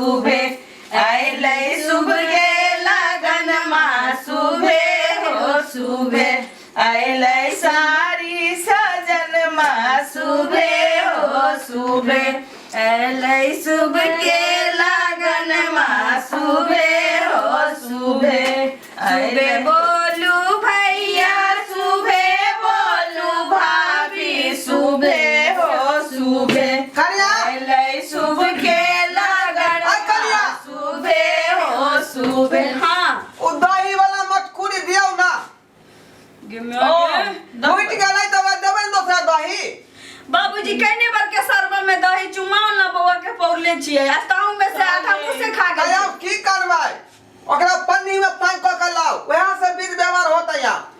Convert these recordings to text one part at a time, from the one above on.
शुभे अयलै शुभ के लगन मा शुभे हो शुभे अयलै सारी सजन मा शुभे हो शुभे अयलै शुभ के लगन मा शुभे हो शुभे शुभे बोलू भैया शुभे बोलू भाभी शुभे हो शुभे कनिया अयलै शुभ के लगन आ, कनिया। शुभे हो शुभे हाँ ओ दही वाला मटकुरी दियौ ना ओ फूटि गेलै तऽ देबै ने दोसरा दही बाबूजी कहने बर के सरबा में दही चुमाओ ना बउआ के पौरले छियै आ ताहू में से आधा मुंह से खा गेल आब की करबै ओकरा पन्नी में पैक कऽ के लाउ वएह से विध व्यवहार होतै आब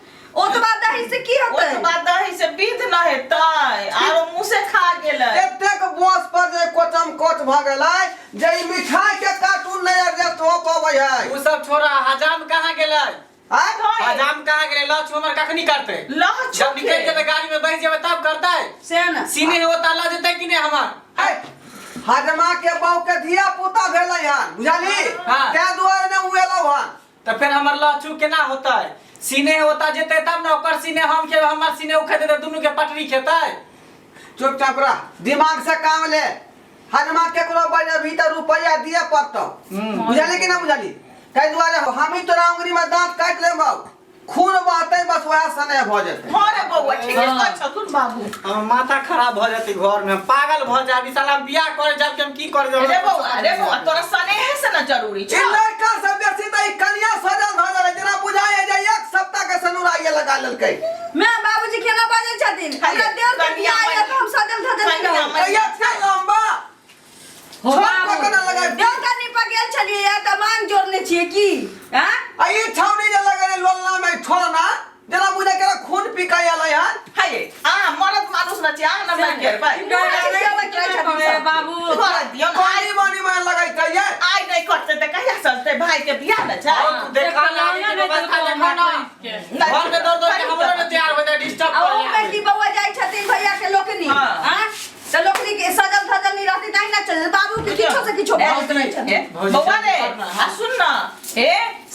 ओतबा दही से की होतै ओतबा दही से विध न हेतै आरो मुँह से खा गेलै एतेक बोस पर जे कोचम कोच भऽ गेलै जे ई मिठाई के कार्टून नहि एडजस्ट हो पबै है उ सब छोड़ा हजाम कहाँ गेलै आय हजाम कहाँ गेलै लक्ष्य हमर कखनी करतै लह जब निकलि जेबै गाड़ी में बैठ जेबै तब करतै से ने सीने होता लऽ जेतै कि नहि हमर है, हजमा के बहू के धिया पुता भेलै हन बुझली हाँ। तैं दुआरे ने उ एलौ हन तऽ फेर हमर लहछू केना होतै सीने होता जेतै तब ने ओकर सीने हम खेबै हमर सीने ओ खेतै तऽ दुनू के पटरी खेतै चुपचाप रह दिमाग से काम ले हजमा केकरो बजेबही तऽ रुपैआ दिए पड़तौ बुझली कि ना बुझली ताहि दुआरे हम ही तोरा उंगरी में दांत काटि लेबौ खून बहतै बस वएह सने भऽ जेतै हँ रे बौआ ठीके कहै छथुन बाबू हमर माथा खराब भऽ जेतै घर में हम पागल भऽ जायब ई साला हम बियाह करे जायब कि हम की करे जायब रे बौआ रे बौआ तोरा स्नेह से न जरूरी ई छौ लड़का सब बेसी तऽ ई कनिया सजल धजल है जेना बुझाइ जे एक सप्ताह के सनुराइए लगा लेलकै मैं बाबूजी केना बाजै छथिन हमरा देवर के कनिया बियाह यऽ तऽ हम सजल धजल नहि कनिया रहब मनि- एते लम्बा हो छोट बाबू। पर केना लगाइ देवता नीपा गेल छलियै या तऽ मांग जोड़ने छियै की आँ आ ई छौड़ी जे लगेने लोलना में छोड़ना जेना बुझाइ केना खून पी के एलै हन हे अहाँ मरद मानुस न छी अहाँ न मारि करबै बाबू करऽ दियौ न पानी वानी में लगै छै ये आइ नहि कटतै तऽ कहिया सजतै भाई के बियाह न छै तू देखा ना आगे के व्यवस्था देखा ना घर में दौड़ दौड़ के हमरो ने तैयार हो जाए डिस्टर्ब आ कर ओहोमे की बौआ जाइ छथिन भैया के लोकनी हाँ। आँ तऽ लोकनी के सजल धजल नहि रहती ताहि ना चल बाबू के किछो से किछो भऽ जाइ छथिन भौजी, बौआ रे करना, आ सुन न हे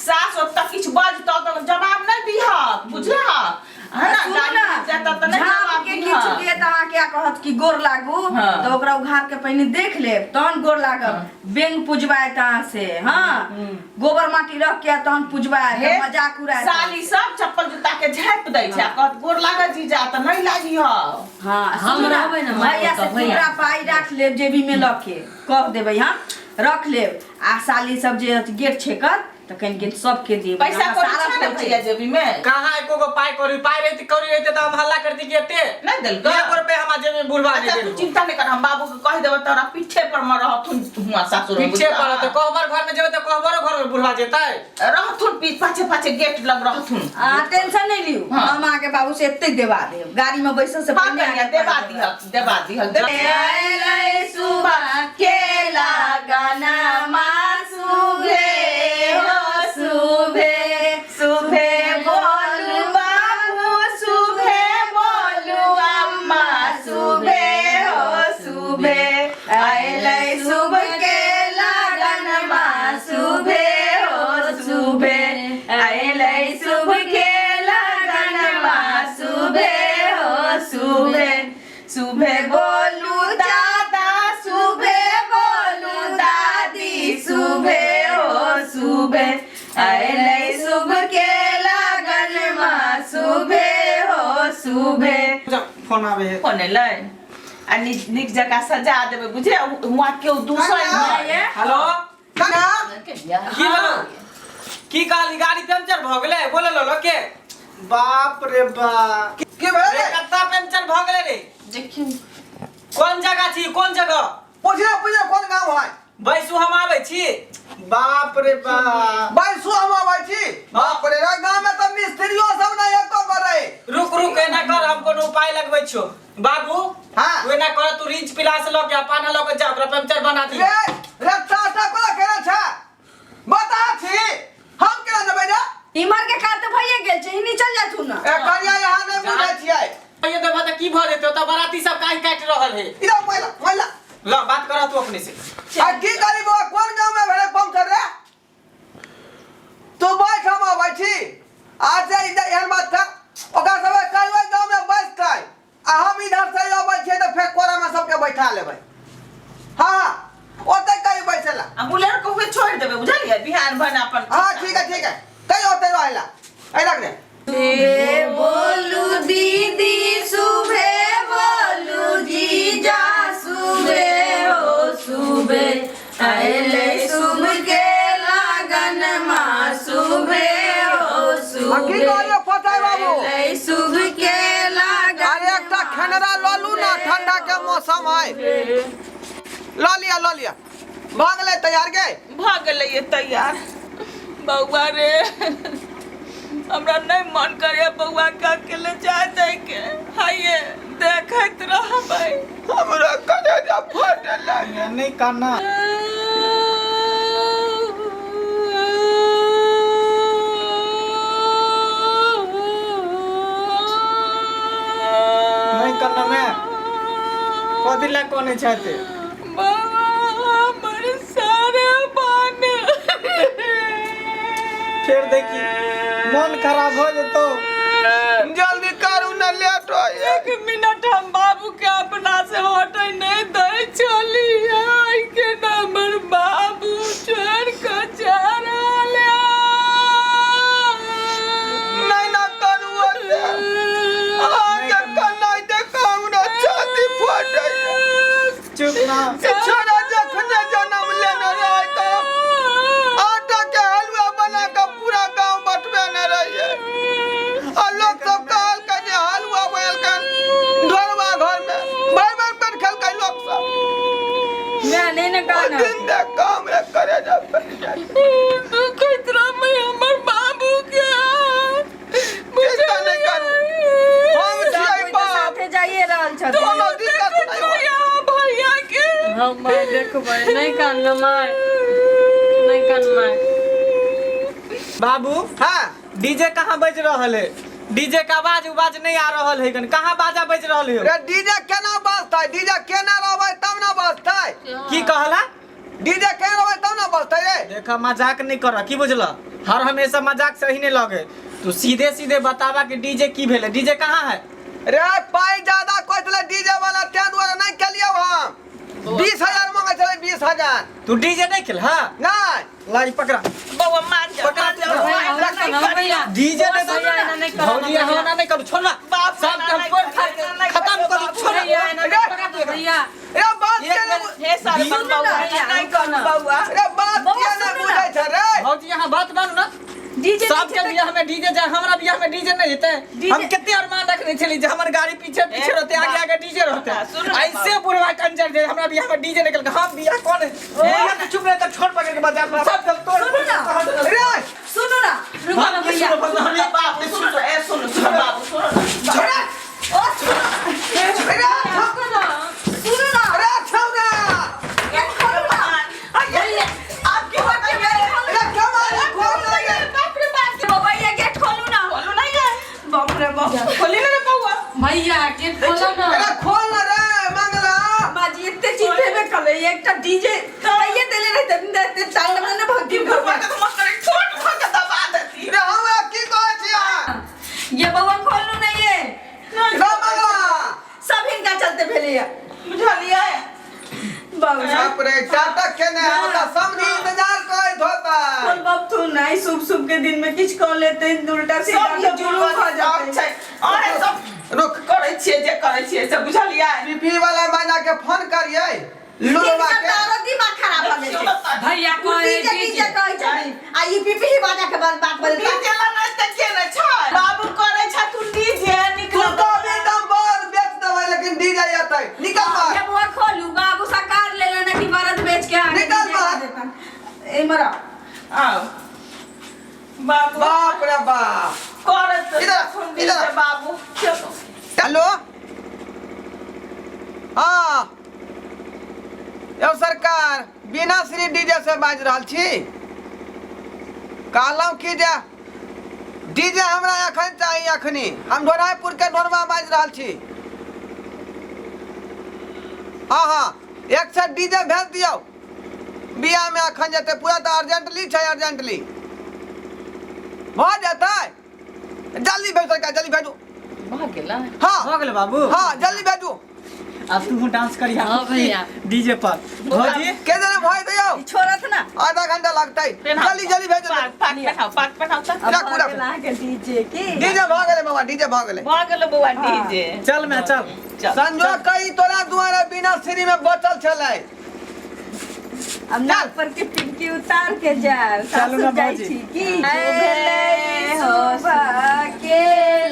सास ओतऽ किछु बजतौ तऽ जवाब नहि दिहक बुझलहक है ना सुनू गाली ना, जेतऽ तऽ नहि झाँप जवाब के किछु दिहक दिए तऽ अहाँके कहत कि गोर लागू हाँ। तऽ ओकरा उघार के पहिने देख लेब तहन गोर लागब बेंग पुजवाए अहाँ से हाँ गोबर माटी रख के तहन पुजवाए हे मजाक उड़ाए साली सब चप्पल जूता के झाँपि दै छै आ कहत गोर लागत जीजा तऽ नहि लागी हौ हाँ हम सुनू ना, रहबै ने माय भैया से ओतऽ, भैया। पूरा पाई राख लेब जेबी में लऽ के कह देबै हम रख लेब आ साली सब जे गेट छेकत तऽ कनि कनि सबके देबै पैसा हमरा कौड़ी सारा छै ने होइ छै। भैया जेबी में कहाँ एको गो पाई कौड़ी पाई रहते कौड़ी रहते तो हम हल्ला करती कि एते नहीं देलकै? एको रुपया हमार जेब में बुढ़वा अच्छा नहीं तू देलको चिंता नहीं कर हम बाबू के कह देबै तोरा पीछे पर में रहथुन हुआ सासुर में, पीछे बुझलह? पर तो कहबर घर में जेबे तो कहबरो घर में बुढ़वा जेतै रहथुन पाछे पाछे गेट लग रहथुन आ टेंशन नहीं लियू हाँ। हम अहाँके बाबू से एते देवा देब गाड़ी में बैसल से हाँ पहिने कनिया अहाँके देवा पाइ देब। दिहक देवा दिहक अयलै सुबह के लगनमा सुभे हो सुभे सुभे बोलू बाबू सुभे बोलू अम्मा सुभे हो सुभे अयलै शुभ के लगनमा सुभे हो सुभे अयलै शुभ के लगनमा सुभे हो सुभे सुभे बोलू दादा सुभे बोलू दादी सुभे हो सुभे अयलै शुभ के लगनमा सुभे हो सुभे फोन आवे है फोन एलै आ नीक नीक जकाँ सजा देबै बुझे हुआँ केओ दूसर नहि हेलो कना की भेलो की कहली गाड़ी पंचर भ गेलै बोले लो के बाप रे बाप की भेलै रे रे कत्ता पंचर भ गेलै रे देखियौ कोन जगह छी कोन जगह पूछिए पूछिए कोन गाँव है बैसू हम आबै छी बाप रे बाप बैसू हम आबै छी बाप रे रे गाँव में तऽ मिस्त्रियो सब नहीं एको गो रहे रुक रुक एना कर हम कोनो उपाय लगबै छियो बाबू हाँ। तू एना कर तू रिंच पिलास लऽ के आ पाना लऽ के जा ओकरा पंचर बना दी रे रे टाटा कोना केने छै बता छी हम केना जेबै रे इमहर के काज तऽ भइए गेल छै हिनी चल जाथुन ने ए कनिया यहाँ नहि बुझै छियै ये देबा तऽ की भऽ जेतै ओतऽ बराती सब काहि काटि रहल है इधर महिला महिला ल बात कर तू अपने से आ की करी बौआ कोन गाँव छी आज से एहन बात छै ओकरा सबके कहबै गाँवमे बैसतै आ हम इधर से अबै छियै तऽ फेर कोरामे सबके बैठा लेबै। हाँ ओतै कहीं बैसेला। आ बुलेर के हुए छोड़ देबै, बुझलियै? बिहान भने अपन। हाँ ठीक है, ठीक है, कहीं ओतै रहेला। एहि रख दे। सुबे बोलू दीदी, सुबे बोलू जीजा, सुबे हो सुबे अले शुभ के लगन मा, सुबे हो आ की सुबे कहलियै फटाइ बाबू? अले शुभ के लगन। अरे एकटा खेनरा लऽ लू ना, ठंडा के मौसम है। लऽ लिअ, लऽ लिअ। भऽ गेलै तैयार गे? भऽ गेलै तैयार। बौआ रे, हमरा नहि मन करे बौआ के अकेले जाय दै के। हाइए देखैत रहबै। हमरा कलेजा फटऽ लागल। नहीं काना। नहीं करना मैं कथी ला कोने चाहते। बौआ हमर सारे बन। फिर देखी मन खराब हो जेतो। जल्दी करू ना, लेट हो। एक मिनट, हम बाबू के अपना से हटे नहीं दै छलियै के हमर बाबू छोड़ के जा रहल। नहीं ना करू ओते। अहाँके कनाइ देख हमरा छाती फटैया। चुप ना। ई छोरा जखने जन्म लेने रहै तऽ आटा के हलुआ बना कऽ पूरा गांव बटबेने रहियै आ लोक सब कहलकै जे हलुआ बनेलकन ढोरबा घर में भरि भरि पेट खेलकै लोक सब। मैं नहीं ना ओ कहना। दिन देख कऽ हमरे करेजा फटि जाइ। दुखैत रहबै हमर बाबू के। चिंता नहि करू, हम सब छियै कोइ तऽ बाप। साथे जाइए रहल छथिन। कोनो दिक्कत नहि होत। भैया, भैया के। हम माय देखबै। नहीं कान माय, नहीं कान माय। बाबू। हाँ। डीजे कहाँ बज रहल है? डीजे का आवाज उवाज नहीं आ रहल है। कहाँ बाजा बज रहल है? रे डीजे केना बजतै? डीजे केना रहबै तब ना बजतै। की कहला? डीजे केना रहबै तब ना बजतै रे। देखा, मजाक नहीं कर की बुझल? हर हमेशा मजाक सही नहीं लगे। तू सीधे सीधे बतावा कि डीजे की भेले, डीजे कहाँ है? रे पाई ज्यादा कहै छलै डीजे वाला, तें दुआरे नहि केलियौ। हम 20,000 मंगै छलै, 20,000। तू डीजे नहीं खेल? हाँ। नहि। लाई पकड़ा। बौआ, मान जा, मान जा बौआ, हमरा नहीं सुनो भैया। डीजे नहीं तो भैया, एना नहीं करो। भौजी, यहाँ ना नहीं करू, छोड़ ना। बाप, सब के हम तोड़ फाड़ के खत्म करू, छोड़ ना। भैया, एना रे नहीं करो भैया। रे बात एक के बेर- हे सारे बौआ, भैया, नहीं करू बौआ। रे बात बौआ, के नहि सुनू ना। बुझै छै रे। भौजी, यहाँ बात मानू ना। डीजे सबके बियाह में डीजे जाए, हमरा बियाह में डीजे नहीं जेते? डीजे- हम कितने अरमान रखने छली जे हमर गाड़ी पीछे पीछे ए, रहते, आगे आगे डीजे रहते। सुनू ना। ऐसे बुढ़वा कंजर जे हमरा बियाह में डीजे निकल के हम बियाह कौन है भैया तो चुप रहे तो छोड़ पकड़ के बाजार में सब तोड़। सुनू ना। रे सुनू ना। रुको ना भैया। सुनो बाबू, सुनो, ए सुनो, सुनो बाबू, सुनो ना। छोड़ा। ओ सुनो। रे रुको ना। सुनू ना। रे छौड़ा। गेट खोलू ना। आपकी बताइए। रे कमाल खोल लगे। बाप रे बाप। भैया, गेट खोलू ना। बोलो नहीं है। बाप रे बाप। खोली ना रे बौआ। भैया, गेट खोलो ना। रे खोल ना रे मंगला। बाजी एते चीज देबे कले, एकटा डीजे तैये देले रहे त टाइम ने भक्ति बौआ के तो मत करे, छोट भऽ के दबा देती। रे हमरा की कहै छी अहाँ? ये बौआ, खोलू ना ये। रे मंगला। सब हिनका चलते भेले ये। बुझलियै? बाबू। बाप रे, चाटक केने होता समझी, इंतजार करैत होता। खोल बाप तू नहीं, शुभ शुभ के दिन में किछ कह लेते उल्टा सीधा सब तो जुलूम भऽ सब जेतै। छै अरे सब रुक। करै छियै जे करै छियै से, बुझलियै? पीपी वाला मैना के फोन करियै लुलवा हिनकर के। तऽ आरो दिमाग खराब भऽ गेल छै। भैया कहे डीजे डीजे कहै छथिन आ ई पीपी बाजा के बाद बात बदल। डीजे ला नहि तऽ के ने छै बाबू करै छै तू डीजे तू निकल। तो अभी एकदम बड़ बेच देबै लेकिन डीजे एतै। निकल बाहर। ये बौआ, खोलू। बाबू सरकार ले लेना कि बरद बेच के आगे निकल डीजे बाहर। कर देतन। एम्हर आओ। आओ बाबू। बाप रे बाप। करत इधर, सुन इधर। डीजे बाबू, चलो। हेलो, हाँ यौ सरकार, बिना श्री डीजे से बाजि रहल छी। कहलहुँ कि जे डीजे हमरा एखन चाही अखनी। हम ढोरायपुर के ढोरबा बाजि रहल छी। हाँ हाँ, एक सेट डीजे भेज दियौ, बियाहमे एखन जेतै पूरा, तऽ अर्जेंटली छै, अर्जेंटली। भऽ जेतै। जल्दी भेजू तनिका, जल्दी भेजू। भऽ गेलै। हाँ। भऽ गेलै बाबू। हाँ, जल्दी भेजू। अब तू डांस करिहा हाँ भैया। डीजे पर भौजी। के देर भऽ जेतै यौ? ई छोड़त ना। आधा घंटा लगतै, जल्दी जल्दी भेजू। पाक पाक पठाओ, पाक पठाओ तऽ। अब राखू, भऽ राखू। गेल अहाँके डीजे की। डीजे भऽ गेलै बाबा, डीजे भऽ गेलै। भऽ गेलो बौआ डीजे। चल मैं चल। चल। संजो कई तोरा दुआरे बिना सीढ़ी में बचल छलै। अब नाक पर के टिमकी उतार के जाए चलू सासुर ना जाइ भौजी। छी की भेलै सुबह के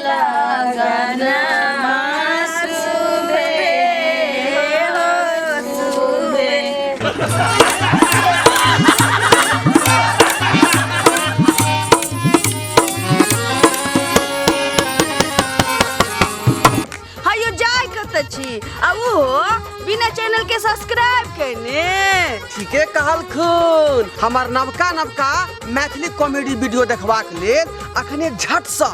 लगनमा सुबे हो सुबे। हयो जाय कतऽ छी आ ओहो बिना चैनल के सब्सक्राइब केने? ठीके कहलखुन। हमर नवका नवका मैथिली कॉमेडी वीडियो देखबाक लेल अखने झटसँ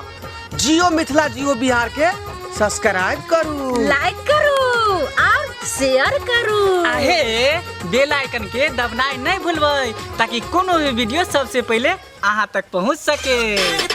जियो मिथिला जियो बिहार के सब्सक्राइब करू, लाइक करू और शेयर करू। आहे बेल आइकन के दबनाइ नहीं भूलबै ताकि कोनो भी वीडियो सबसे पहले अहाँ तक पहुँच सके।